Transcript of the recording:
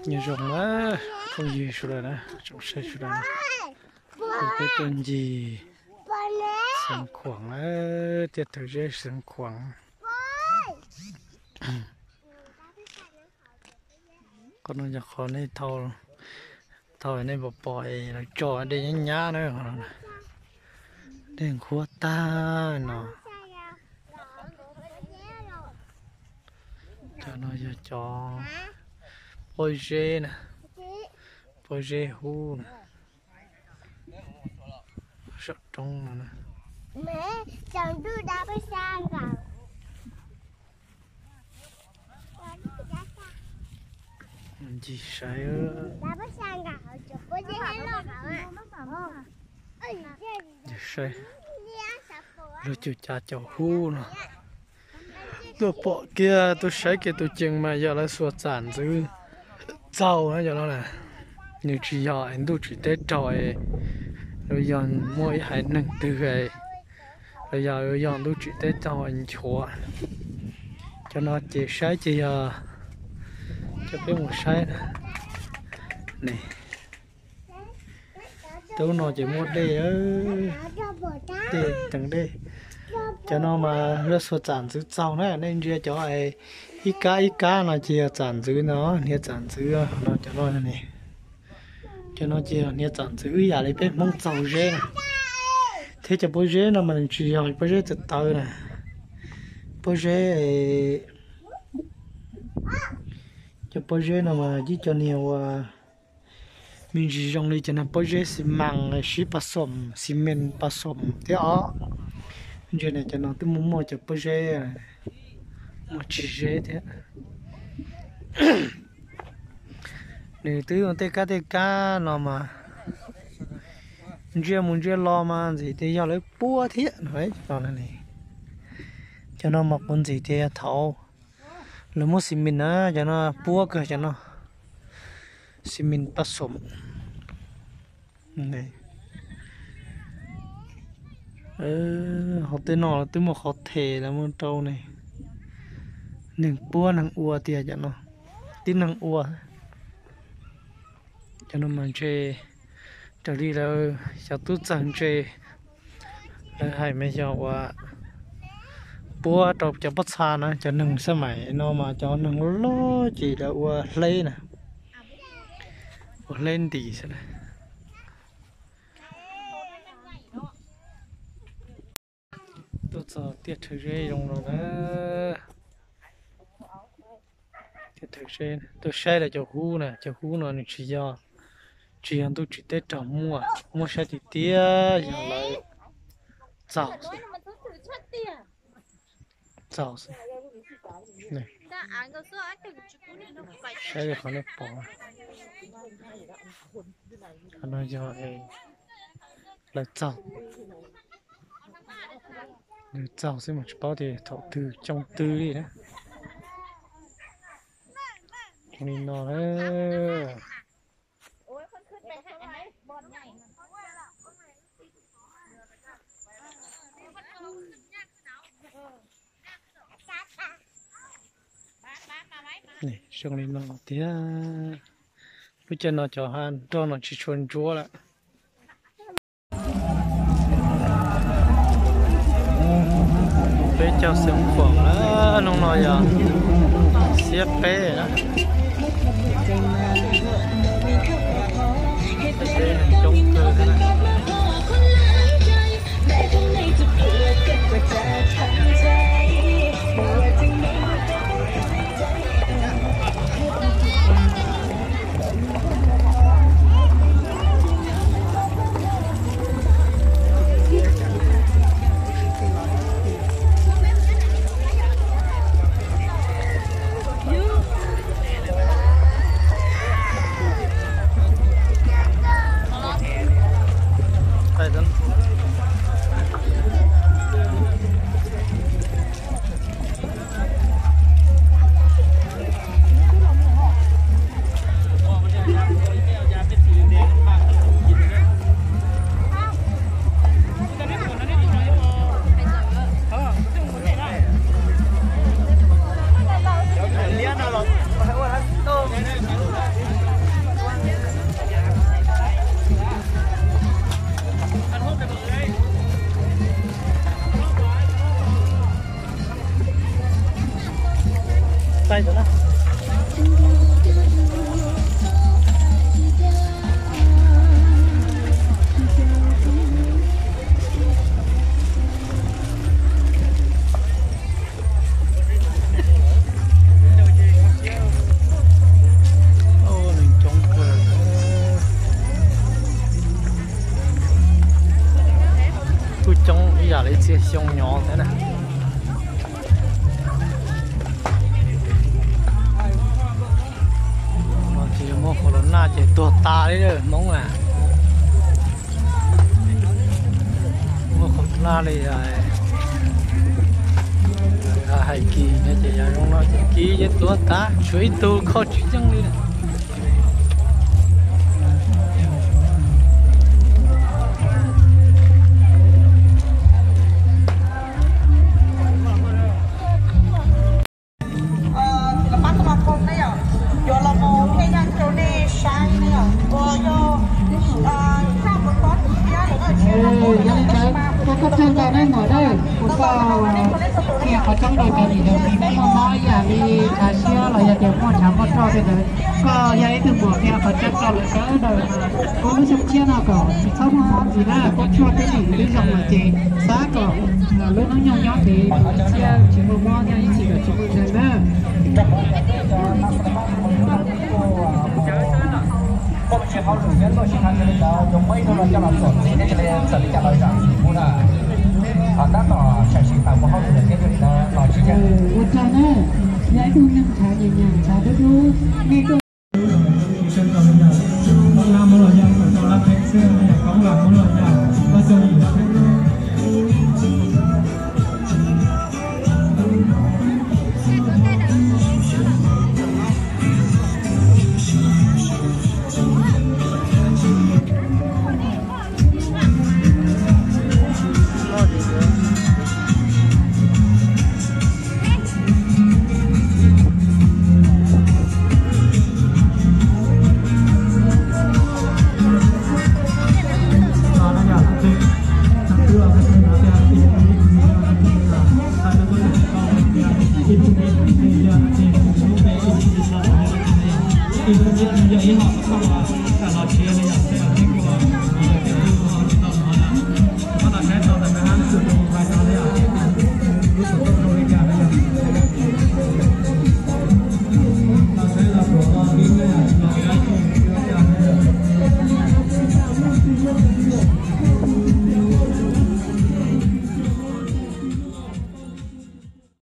Nyob zoo na, phooj ywg sawv daws na, tsoom saib sawv daws na, peb tuaj ncig Xeev Khuam na, tiaj Thawj Zeb Xeev Khuam. Qhov no yog qhov nej thaum, thaum nej pom pom lawv tso dej nyab nyab na, dej nqhuab tag no. Cov no yog cov pob zeb na, pob zeb hub na, saum roob no na. Ncig saib, ncig saib lub caij caum hub no. Tuaj pom kiag tuaj saib kiag tus ceem mas yog lawv xuas txam ntxwv txaug na cov no na. Nws tsis yog ntuj tsim teb raug, los yog muaj ib haiv neeg twg, los yog yog ntuj tsim teb raug nchuav. Cov no ces saib ces yog, cov peb mus saib na. Tub no ces muaj dej, dej teev dej. Cov no mas lawv xuas txam ntxwv txaug na, nej ntsia cov ib kab ib kab no ces yog txam ntxwv no, hniav txam ntxwv no, cov no ne. Cov no ces yog hniav txam ntxwv ib yam li peb Hmoob txaug zeb na. Thiab cov pob zeb no mas nws tsis yog pob zeb tawv tawv na. Pob zeb, cov pob zeb no mas ib co niag uas me ntsis zoo li cov niag pob zeb xi mas sib pas xoom, xi men pas xoom thiab os. Ntsia ne, cov no twb muaj muaj cov pob zeb, muaj tsis zeb thiab. Nws twb tej kab tej kab no mas ntsia mus ntsia los mas ntxim tias yog lawv puab thiab no. Cov no mas kuv ntxim tias yog thaum lawv muab xi men na, cov no puab kawg cov no. Xi men paj xoom. Hauv tej no twb muaj qhov them lawv muab rau ne. Neeg puab neeg ua tiag cov no, tib neeg ua. Cov no mas ntshe raws li lawv xyov tub txawg ntse, lawv hais mas yog uas puab rau cov pob txha na, cov neeg xab maim no mas cov neeg loj loj ces lawv ua hleb na, ua hleb ntim xwb na. Tuaj txog tiaj Thawj Zeb zoo no na. Tiaj Thawj Zeb tuaj saib lawv cov hub na, cov hub no nws tsis yog, tsis yog ntuj tsim teb raug muaj, muab saib tiag tiag yog lawv txaug xwb. Txaug xwb. Saib li qhov nej pom, qhov no yog lawv txaug, lawv txaug xwb mas tsis paub tias thaum twg xyoo twg li na. Li no na. Zoo li no tiag. Lub caij no cov hav nroj no tsis tshua ntsuab lawm. Peb caug Xeev Khuam na, hnub no yog xiab peb na. Coob kawg thiab na. Nws coob kawg. Kuj coob ib yam li txhia xyoo nyob thiab na. Ces muaj corona ces tuag tas li lawm Hmoob na. Muaj corona li, hais kis ces yog zoo no ces kis ces tuag tas, tshuav ib tug kho tsis yeej li. Yog li ntawd, koj txhawj tau neb muam dawb, kuv txoj qhia qhov tseeb rau cov niam cov txiv muaj mob ib yam li ntshav siab los yog tias muaj ntshav muaj roj tej ntawd, koj yog ib tug muam qhia qhov tseeb rau lawv sawv daws ua lub xyoo tshiab no kom tsis txhob muaj mob ntxiv na, koj tshuaj tej ntawd twb zoo lawm ces xav kom lub hnub nyoog nyob ces tsis muaj mob thiab ib txhis kom tsis muaj ntxeev na. Koj tsis hauj lwm thiab tuaj sib tham li ntawd, cov muaj ib tug los coj los txom txiv thiab li, txawm li cas los zam txim pub na. Ho tab tom sam sim tawm mus hauj lwm lawm thiab li ntawd los tsis ntseeg. Ua tsaug na, yog ib tug neeg ntshav nyiam nyiam ntshav dub dub, nej tuaj. Lab muab los yog, tau lab pheeb xwb, yog koob los muab los yog, koj txog yim lab pheeb.